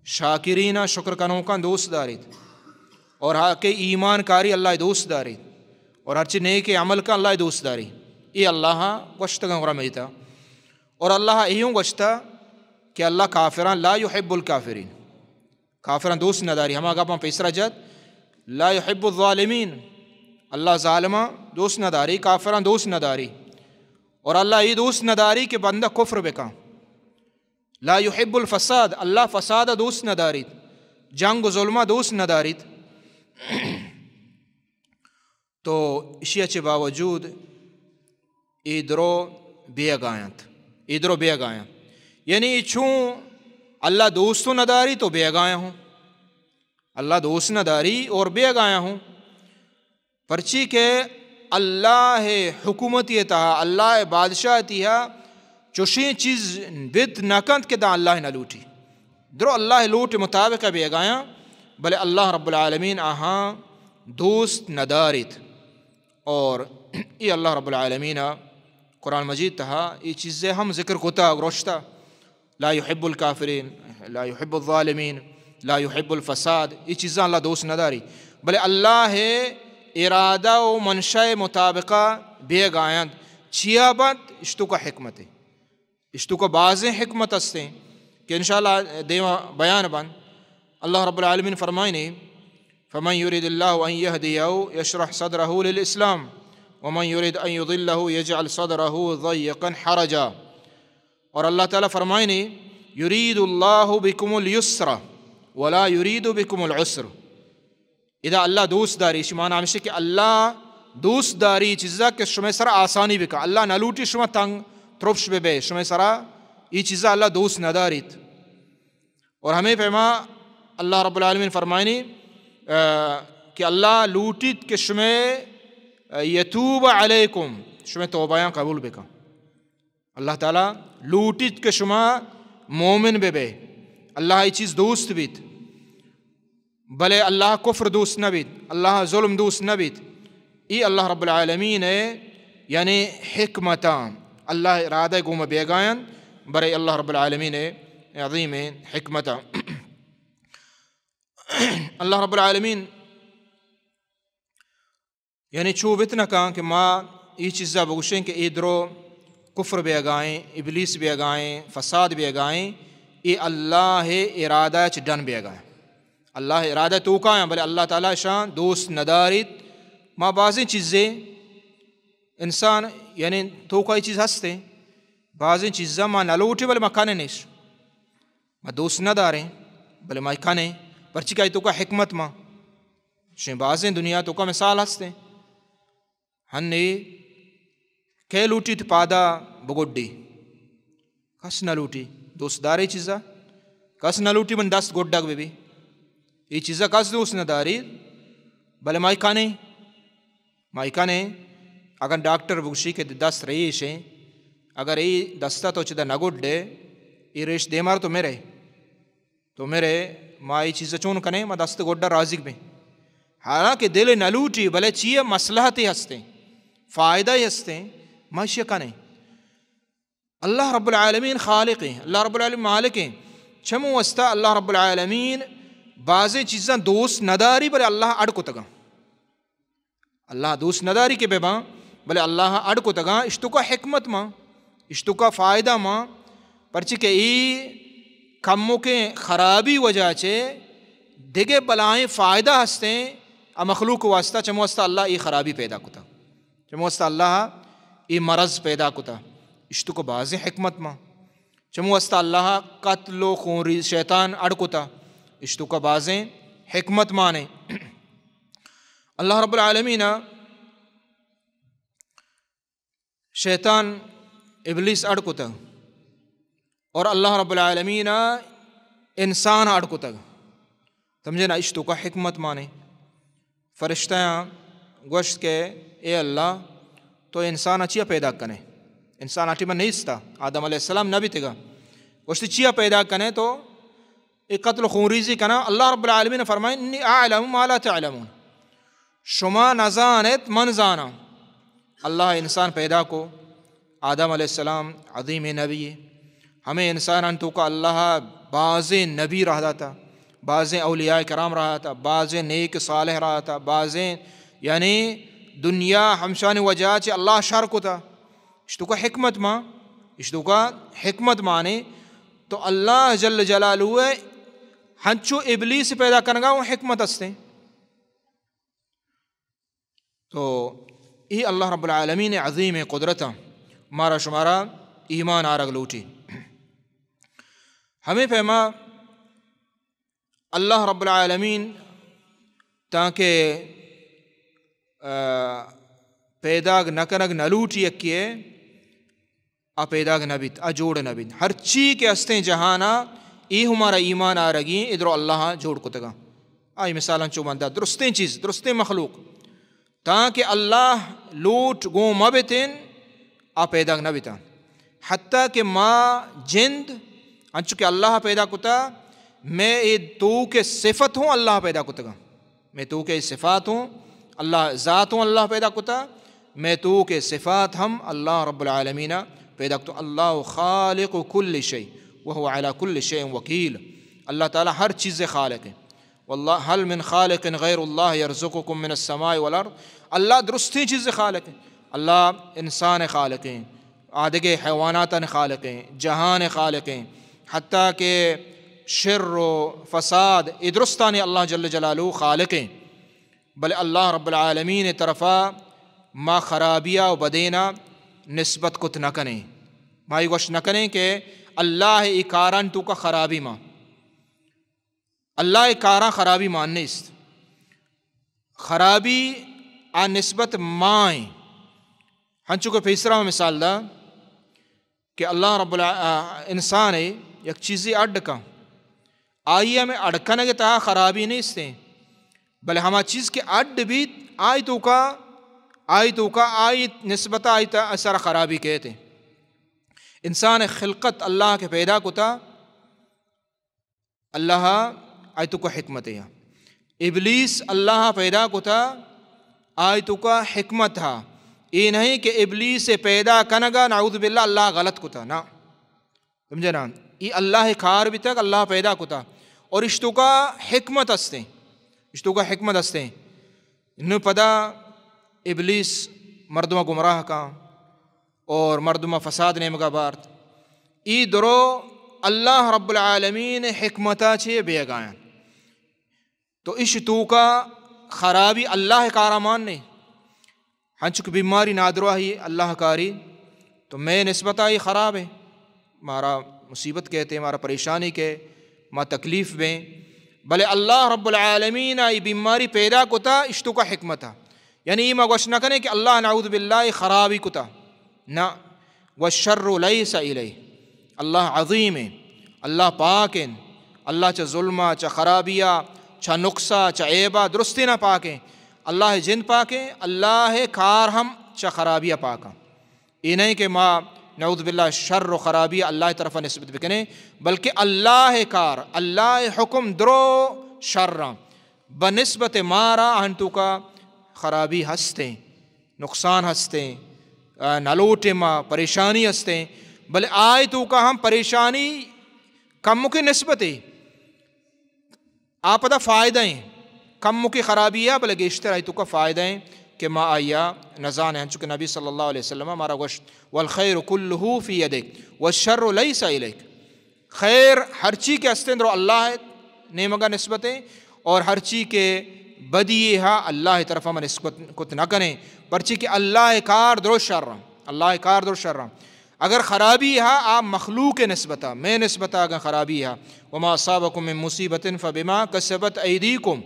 شاکرین، شکر کنوکاں دوست داریت، اور ہا کہ ایمان کاری اللہ دوست داریت، اور ہرچی نیک عمل کن اللہ دوست داری۔ اے اللہ گوشتگاں قرآن مجیدا۔ اور اللہ ایوں گوشتا کہ اللہ کافراں لا یحب الکافرین، کافراں دوست نداری۔ ہما گپاں پیسرا جت، لا یحب الظالمین، اللہ ظالماں دوست نداری، کافراں دوست نداری۔ اور اللہ اے دوست نداری کہ بندہ کفر بکن۔ لا یحب الفساد، اللہ فساد دوست نداریت، جنگ و ظلم دوست نداریت۔ تو اشیا چہ باوجود اے درو بیگاینت، اے درو بیگاینت۔ یعنی اے چون اللہ دوست نداری تو بیگایا ہوں، اللہ دوست نداری اور بیگایا ہوں۔ پرچی کہ اللہ حکومتی تہا، اللہ بادشاہتی تہا چوشیں چیز بت نہ کنت کہ داں اللہ نہ لوٹی۔ درو اللہ لوٹ مطابق بیگایاں، بلے اللہ رب العالمین آہاں دوست نداریت۔ اور اے اللہ رب العالمین قرآن مجید تہا اے چیزے ہم ذکر کتا، گوشتا۔ لا یحب الکافرین، لا یحب الظالمین، لا یحب الفساد، اے چیزاں اللہ دوست نداری۔ بلے اللہ ارادہ و منشا مطابقہ بیگاینت۔ چیا بنت؟ اشتوکا حکمتے۔ اشتوکا بازیں حکمت ہستیں کہ انشاءاللہ دیما بیان بنت۔ اللہ رب العالمین فرمائنی، فمن یرید اللہ ان یهدیه یشرح صدره للاسلام ومن یرید ان یضله یجعل صدره ضیقا حرجا۔ اور اللہ تعالی فرمائنی، یرید اللہ بکم الیسر ولا یرید بکم العسر۔ ادا اللہ دوست داری، اشی معنی ہمشی کہ اللہ دوست داری چیزا کہ شمے سر آسانی بکا۔ اللہ نہ لوٹی شما تنگ ترپش بے بے، شمے سرا اے چیزا اللہ دوست نداریت۔ اور ہمیں پیما اللہ رب العالمین فرمائنی، آ، کہ اللہ لوٹیت کہ شمے، آ، یتوب علیکم، شمے توبایاں قبول بکا۔ اللہ تعالی لوٹیت کہ شما مومن بے بے، اللہ اے چیز دوست بیت، بلے اللہ کفر دوست نہ بیت، اللہ ظلم دوست نہ بیت۔ اے اللہ رب العالمین یعنی حکمتاں، اللہ ارادہ گوما بیگایاں، برے اللہ رب العالمین عظیم حکمتاں۔ اللہ رب العالمین یعنی چو بت نہ کن کہ ما اے چیزا بگوشیں کہ اے درو کفر بیگائیں، ابلیس بیگائیں، فساد بیگائیں، اے اللہ ارادہ چہ ڈن بیگائیں۔ اللہ ارادہ توکایاں، بلے اللہ تعالی شان دوست نداریت۔ ما بازیں چیزیں انسان یعنی توکا اے چیز ہستیں، بازیں چیزاں ما نہ لوٹیں بلے ما کنیں اش۔ ما دوست نہ داریں، بلے ما کنیں، پرچی کہ آئی توکا حکمت ما۔ شیں بازیں دنیا توکا مثال ہستیں۔ ہنی کئے لوٹیت پادا بگڈی؟ کس نہ لوٹی۔ دوست دارے چیزا؟ کس نہ لوٹی من دست گڈگ بہ بی۔ اے چیزا کس دوست نہ داری، بلے ما کنیں، ما کنیں۔ اگر ڈاکٹر بگوشی کہ دست ریش ہیں، اگر اے دستا تو چدا نہ گڈے، اے ریش دیمار تو مرے، تو مرے، ما اے چیزا چون کنیں، ما دست گڈا راضی بیں۔ حالانکہ دل نہ لوٹی، بلے چیئے مصلحت ہستیں، فائدہ ہستیں، ما اشیا کنیں۔ اللہ رب العالمین خالق ہیں، اللہ رب العالمین مالک ہیں۔ چمو واسطہ اللہ رب العالمین بعضیں چیزاں دوست نداری، بلے اللہ اڈ کتگاں۔ اللہ دوست نداری کہ بباں، بلے اللہ اڈ کتگاں، اشتوکا حکمت ماں، اشتوکا فائدہ ماں، پرچہ کہ ای کموکیں خرابی وجہ چے دگہ بلائیں فائدہ ہستیں، ا مخلوق واسطہ، چمو واسطہ اللہ ای خرابی پیدا کتا۔ چمو واسطہ اللہ ای مرض پیدا کتا، اشتوکا بازیں حکمت ماں۔ چمو واسطہ اللہ قتل و خون ریز شیطان اڈ کتا، اشتوکا بازیں حکمت مانے۔ اللہ رب العالمین شیطان ابلیس اڈ کتا اور اللہ رب العالمین انسان اڈ کتگ۔ سمجھے نا؟ اشتوکا حکمت مانے۔ فرشتیاں گوشت کہ اے اللہ، تو انسان چیا پیدا کنے؟ انسان آٹی من نیستا، آدم علیہ السلام نہ بیتگا۔ گوشت چیا پیدا کنے تو اے قتل و خونریزی کنا؟ اللہ رب العالمین فرمائیں، انی اعلم ما لا تعلمون، شما نزانت من زاناں۔ اللہ انسان پیدا کو، آدم علیہ السلام عظیم نبی، ہمیں انسانان توکا اللہ بازیں نبی راہ داتا، بازیں اولیاء کرام راہ داتا، بازیں نیک صالح راہ داتا، بازیں، یعنی دنیا ہمشانی وجہ چہ اللہ شر کتا۔ اشتوکا حکمت ماں، اشتوکا حکمت مانے۔ تو اللہ جل جلالہ ہنچو ابلیس پیدا کنگا وہ حکمت ہستیں۔ تو ای اللہ رب العالمین عظیم قدرت مارا شمارا ایمان آرگ لوٹی۔ ہمیں پیما اللہ رب العالمین تانکہ، آ، پیداگ نہ کنگ نہ لوٹی یکے، آ پیداگ نہ بیت، آ جوڑ نہ بیت۔ ہر چی کہ ہستیں جہانا، ای ہمارا ایمان آرگی، ادرو اللہ جوڑ کتگا۔ آئی مثالاں چو من دا، درستیں چیز، درستیں مخلوق، تانکہ اللہ لوٹ گوں مہ بتن، آ پیداگ نہ بتاں۔ حتیٰ کہ ما جند، انچو کہ اللہ پیدا کتا، میں اے تو کے صفت ہوں اللہ پیدا کتگا۔ میں تو کے صفات ہوں، اللہ ذات ہوں اللہ پیدا کتا، میں تو کے صفات ہم اللہ رب العالمین پیدا کتا۔ اللہ خالق کل شیء وهو علی کل شیء وکیل۔ اللہ تعالی ہر چیز خالق ہیں۔ واللہ، هل من خالق غیر اللہ یرزقکم من السماء والارض۔ اللہ درستیں چیز خالق ہیں۔ اللہ انسان خالق ہیں، آدگے حیواناتان خالق ہیں، جہان خالق ہیں، حتیٰ کہ شر و فساد ادرستان اللہ جل جلالہ خالق ہیں۔ بلے اللہ رب العالمین طرفا ما خرابیا و بدینا نسبت کت نہ کنیں۔ ما یہ گوش نہ کنیں کہ اللہ ای کاران توکا خرابی ما۔ اللہ ء کاراں خرابی مان نیست۔ خرابی آ نسبت مائیں۔ ہنچو کہ پیسرا مثال دا کہ اللہ رب الع-، آ، انسان ء یک چیزی اڈ کن، آئی ہمیں اڈ کنگ ء تہا خرابی نیستیں، بلے ہما چیز کہ اڈ بیت، آئی توکا، آئی توکا، آئی نسبت آئی تا سر خرابی کہتے۔ انسان خلقت اللہ کے پیدا کتا، اللہ آئی توکا حکمت ہے۔ ابلیس اللہ پیدا کتا، آئی توکا حکمت ہا۔ اے نہیں کہ ابلیس پیدا کنگا نعوذ باللہ اللہ غلط کتا، نا۔ سمجھے نا؟ ای اللہ کار بیتگ، اللہ پیدا کتا۔ اور اشتوکا حکمت ہستیں۔ اشتوکا حکمت ہستیں۔ نو پدا ابلیس مردم گمراہ کا اور مردم فساد نیمگا بارت۔ ای درو اللہ رب العالمین حکمتا چے بیگایاں۔ تو اش توکا خرابی اللہ کارا مان نے۔ ہنچک بیماری نادراہی اللہ کاری، تو میں نسبت آئی خراب ہے۔ مارا مصیبت کہتے، مارا پریشانی کہ ما تکلیف بیں، بلے اللہ رب العالمین آئی بیماری پیدا کتا، اشتوکا حکمتا۔ یعنی ای ما گوش نہ کنے کہ اللہ نعوذ باللہ خرابی کتا، نہ، والشر لیس الیہ، اللہ عظیم ہیں، اللہ پاک ہیں، اللہ چہ ظلم ءَ، چہ خرابی ءَ، چہ نقص ءَ، چہ عیب ءَ درستین ءَ پاک ایں۔ اللہ ءِ جند پاک ایں، اللہ ءِ کار ہم چہ خرابی ءَ پاک ایں۔ اے نہ ایں کہ ما نعوذ باللہ شر و خرابی اللہ ءِ طرف ءَ نسبت بکنیں، بلکہ اللہ ءِ کار، اللہ ءِ حکم درو شر ایں۔ بہ نسبت مارا آہانی توکا خرابی ہستیں، نقصان ہستیں، آ، نہ لوٹیں ما، پریشانی ہستیں، بلے آئی توکا ہم پریشانی کمکیں نسبتے۔ آ پدا فائدہ ایں۔ کمکیں خرابی ءَ، بلے گیشتر آئی توکا فائدہ ایں کہ ما آئی ءَ نزانیں۔ ہنچو کہ نبی صلی اللہ علیہ وسلم ءَ مارا گوشت، والخیر کلہ فی یدک والشر لیس الیک۔ خیر ہرچی کہ ہستیں درو اللہ ءِ نیمگا نسبت ایں، اور ہرچی کہ بدی ایں ہا اللہ ءِ طرف ءَ ما نسبت کت نہ کنیں، پرچی کہ اللہ ءِ کار درو شر ایں، اللہ ءِ کار درو شر ایں۔ اگر خرابی ہا آ مخلوق ءِ نسبت ءَ، مئے نسبت ءَ اگر خرابی ہا، وما اصابکم من مصیبۃ فبما کسبت ایدیکم،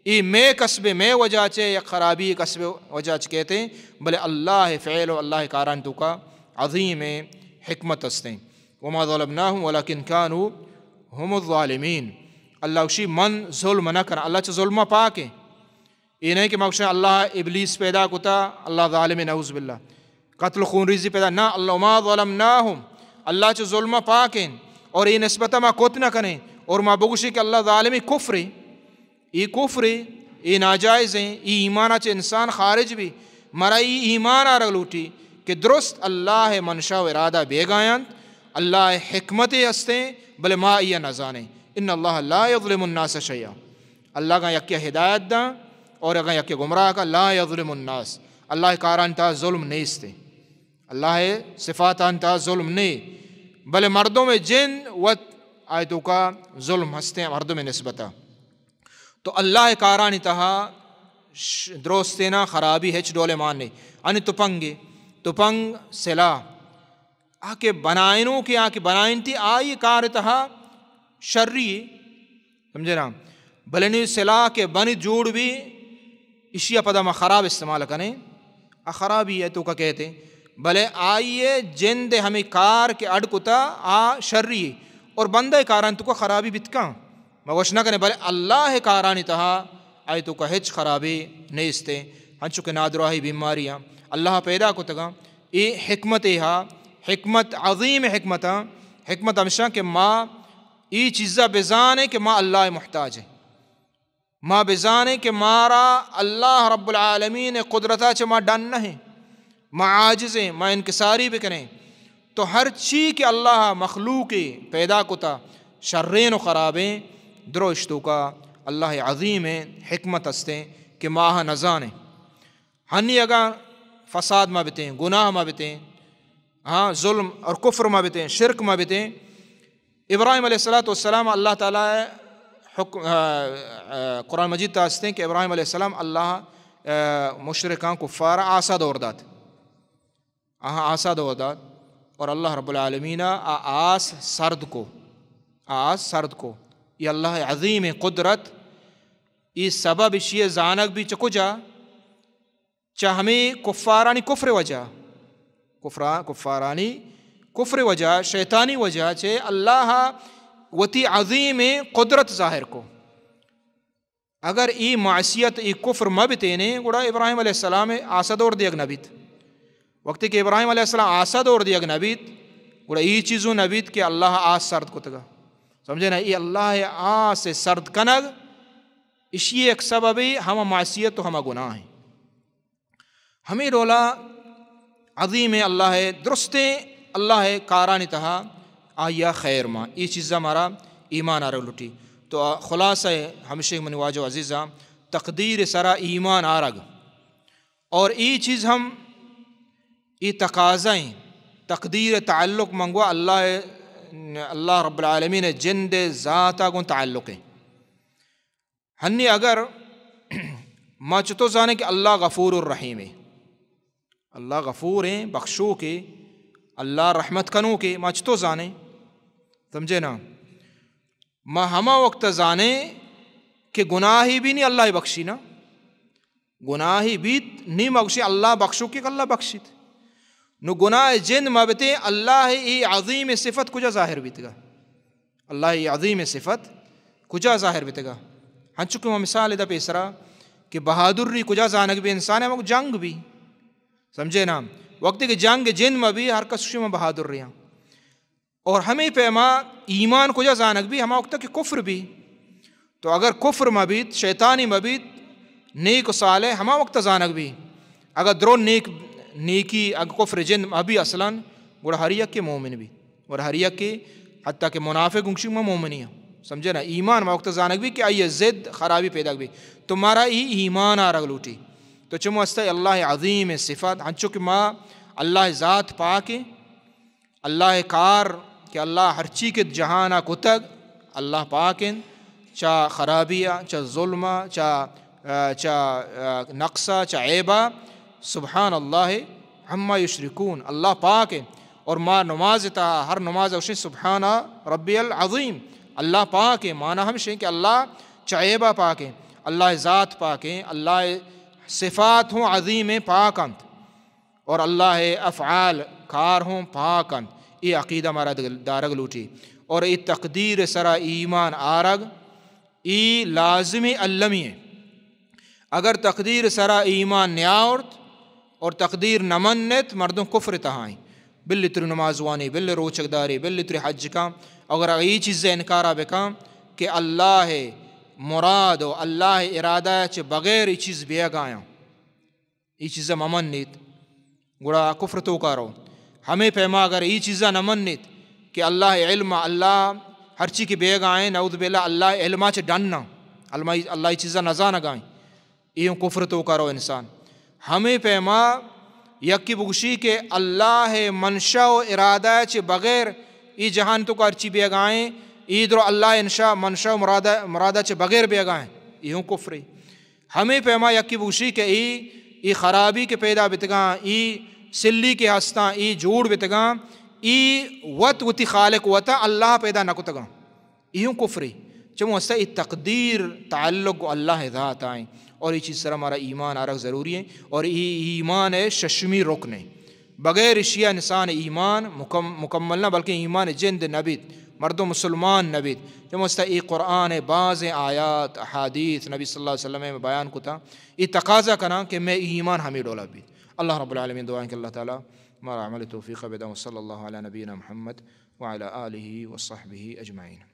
اے مئے کسب، مئے وجہ چہ یک خرابی کسب وجہ چہ کئیت، بلے اللہ ءِ فعل و اللہ ءِ کارانی توکا عظیمیں حکمت ہستیں۔ وما ظلمناہم ولکن کانوا ہم الظالمین۔ اللہ گوشی من ظلم نہ کناں، اللہ چہ ظلم ءَ پاک ایں۔ اے نہ ایں کہ ما گوشاں اللہ ابلیس پیدا کتا، اللہ ظالم ایں، نعوذ باللہ، قتل و خون ریزی پیدا، نہ، اللہ، وما ظلمناہم، اللہ چہ ظلم ءَ پاک ایں، اور اے نسبت ءَ ما کت نہ کنیں، اور ما بگوشیں کہ اللہ ظالم ایں، کفر ایں، اے کفر ایں، اے ناجائز ایں، اے ایمان ءَ چہ انسان خارج بی۔ مارا اے ایمان آرگ لوٹی کہ درست اللہ ءِ منشا و ارادہ بیگاہ اَنت، اللہ ءِ حکمتے ہستیں، بلے ما آئی ءَ نزانیں۔ ان اللہ لا یظلم الناس شیئا۔ اللہ اگاں یکے ءَ ہدایت داں اور اگاں یکے ءَ گمراہ کاں، لا یظلم الناس، اللہ ءِ کارانی تہا ظلم نیست۔ اللہ ءِ صفاتانی تہا ظلم نے، بلے مردم ءِ جند وت آئی توکا ظلم ہستیں مردم ءِ نسبت ءَ۔ تو اللہ ءِ کارانی تہا ش-، درستیناں خرابی ہچ ڈولے مان نے۔ انی تپنگے، تپنگ سلاح، آ کہ بنائینوکے، آ کہ بنائینتی، آئی کار ءِ تہا شری، سمجھے نا؟ بلے نی سلاح کہ بنی جوڑ بی، اشی ءَ پدا ما خراب استعمال کنیں، آ خرابی ءِ توکا کئیت۔ بلے آئی ءِ جند ءِ ہمے کار کہ اڈ کتا، آ شری، اور بندہ ءِ کارانی توکا خرابی بیت کاں، ما گوش نہ کنیں، بلے اللہ ءِ کارانی تہا آئی توکا ہچ خرابی نیست۔ ہنچو کہ نادراہی، بیماریاں اللہ ءَ پیدا کتگاں، اے حکمتے ہا، حکمت عظیم، حکمت، حکمت ہمیش ایں کہ ما اے چیزا بزانیں کہ ما اللہ ءِ محتاج ایں۔ ما بزانیں کہ مارا اللہ رب العالمین ءِ قدرت ءَ چہ ما ڈن نہ ایں، ما عاجز ایں، ما انکساری بکنیں۔ تو ہر چی کہ اللہ ءَ مخلوقے پیدا کتا، شریں و خرابیں، درو اش توکا اللہ ءِ عظیمیں حکمت ہستیں کہ ما آہاں نزانیں۔ ہنی اگاں فساد ما بتیں، گناہ ما بتیں، ہاں، ظلم اور کفر ما بتیں، شرک ما بتیں، ابراہیم علیہ الصلوۃ والسلام اللہ تعالیٰ ءِ حکم، آ، آ، قرآن مجید ءِ تہا ہستیں کہ ابراہیم علیہ السلام اللہ، آ، مشرکاں، کفار آسا دور دات۔ آہاں آسا دور دات اور اللہ رب العالمین آ آس سرد کو، آ آس سرد کو۔ اے اللہ ءِ عظیمیں قدرت، اے سبب اشی ءِ زانگ بی چہ کجا؟ چہ ہمے کفارانی کفر ءِ وجہ، کفرا-، کفارانی کفر ءِ وجہ، شیطانی وجہ چہ اللہ ءَ وتی عظیمیں قدرت ظاہر کو۔ اگر اے معصیت، اے کفر مہ بتینے، گڑا ابراہیم علیہ السلام ءَ آسا دور دیگ نہ بیت۔ وقتی کہ ابراہیم علیہ السلام آسا دور دیگ نہ بیت، گڑا اے چیزوں نہ بیت کہ اللہ ءَ آس سرد کتگا۔ سمجھے نا؟ اے اللہ ءِ آس ءِ سرد کنگ، اشی یک سببے ہما معصیت و ہما گناہ ایں۔ ہمے ڈولا عظیمیں اللہ ءِ، درستیں اللہ ءِ کارانی تہا آئی ءَ خیر مان۔ اے چیزا مارا ایمان آرگ لوٹی۔ تو آ خلاصہ ہمیشیں منی واجہ و عزیزاں، تقدیر ءِ سرا ایمان آرگ۔ اور اے چیز ہم اے تقاضا ایں، تقدیر ءِ تعلق منگوا اللہ ءِ، اللہ رب العالمین ءِ جند ءِ ذات ءَ گوں تعلق ایں۔ ہنی اگر ما چتو زانیں کہ اللہ غفور الرحیم ایں، اللہ غفور ایں، بخشوکے، اللہ رحمت کنوکے، ما چتو زانیں؟ سمجھے نا؟ ما ہما وقت زانیں کہ گناہی بی نی اللہ بخشی نا، گناہی بیت نی ما گوشیں اللہ بخشوکے کہ اللہ بخشیت۔ نو گناہ ءِ جند ما بتیں، اللہ ءِ اے عظیم صفت کجا ظاہر بیتگا؟ اللہ ءِ عظیم صفت کجا ظاہر بیتگا؟ ہنچو کہ ما مثال دا پیسرا کہ بہادری کجا زانگ بی انسان ءَ؟ ہمک جنگ بی۔ سمجھے نا؟ وقتی کہ جنگ جند مہ بی، ہر کس شما بہادر ریاں۔ اور ہمے پیما ایمان کجا زانگ بی؟ ہما وقت کہ کفر بی۔ تو اگر کفر مہ بیت، شیطانی مہ بیت، نیک و صالح ہما وقت زانگ بی۔ اگر درو نیک، نیکی، اگر کفر جند مہ بی اصلاً، گڑا ہر یک کے مومن بی۔ گڑا ہر یک کے، حتیٰ کہ منافق گنگشی ما مومنی ہاں۔ سمجھے نا؟ ایمان ہما وقت زانگ بی کہ آئی ضد خرابی پیدا بی۔ تو مارا ای ایمان آرگ لوٹی۔ تو چمو استہ اللہ عظیم صفت، ہنچو کہ ما اللہ ذات پاک ہیں، اللہ کار کہ اللہ ہرچی کہ جہانا کتگ، اللہ پاک انت چہ خرابیا، چہ ظلما، چہ، چہ نقصا، چہ عیبا۔ سبحان اللہ عما یشرکون، اللہ پاک انت۔ اور ما نماز تہا، ہر نماز گوشیں سبحان ربی العظیم، اللہ پاک ہیں۔ معنی ہمشیں کہ اللہ چہ عیبا پاک ہیں، اللہ ذات پاک ہیں، اللہ صفات ہوں عظیم ہیں، پاک انت۔ اور اللہ افعال، کار ہوں پاک انت۔ اے عقیدہ مارا دل-، دارگ لوٹی۔ اور اے تقدیر سرا ایمان آرگ، اے لازمی المی ہے۔ اگر تقدیر سرا ایمان نیاورت اور تقدیر نہ منت، مردم کفر تہائیں۔ بلے تری نماز وانی، بلے روچگ داری، بلے تری حج کن، اگر اے چیز انکارا بکن کہ اللہ مراد و اللہ ارادہ چہ بغیر اے چیز بیگایاں۔ ای چیزا مہ منیت، گڑا کفر توکا رو۔ ہمے پیما اگر ای چیزا نہ منیت کہ اللہ علم، اللہ ہرچی کہ بیگا ہیں، نعوذ باللہ، اللہ علما چہ ڈن، اللہ، اللہ ای چیزا نہ زانگا ہیں، ای ہوں کفر توکا رو انسان۔ ہمے پیما یکی بگوشی کہ اللہ منشا و ارادہ چہ بغیر ای جہان توکا ہرچی بیگا ہیں، ای درو اللہ انشا، منشا و مرادہ، مرادہ چہ بغیر بیگا ہیں، ای ہوں کفری۔ ہمے پیما یکی بگوشی کہ ای، ای خرابی کہ پیدا بیتگاں، ای سلی کہ ہستاں، ای جوڑ بیتگاں، ای وت وتی خالق وتا اللہ پیدا نہ کتگاں۔ ای ہوں کفری۔ چمو ہستا ای تقدیر تعلق گو اللہ ذات آئیں۔ اور ای چیز سرا مارا ایمان آرگ ضروری ہیں۔ اور ای ایمان ششمی رکن ہیں۔ بغیر اشیا انسان ایمان مکم-، مکمل نہ، بلکہ ایمان جند نہ بیت، مردم مسلمان نہ بیت۔ چمو استا ای قرآن بازیں آیات، احادیث نبی صلی اللہ علیہ وسلم میں بیان کتا، ای تقاضا کنا کہ میں ایمان ہمیں ڈولا بیت۔ اللہ رب العالمین دعا ہیں کہ اللہ تعالی مارا عمل توفیق بدن۔ وصلی اللہ علی نبینا محمد وعلی آلہ وصحبہ اجمعین۔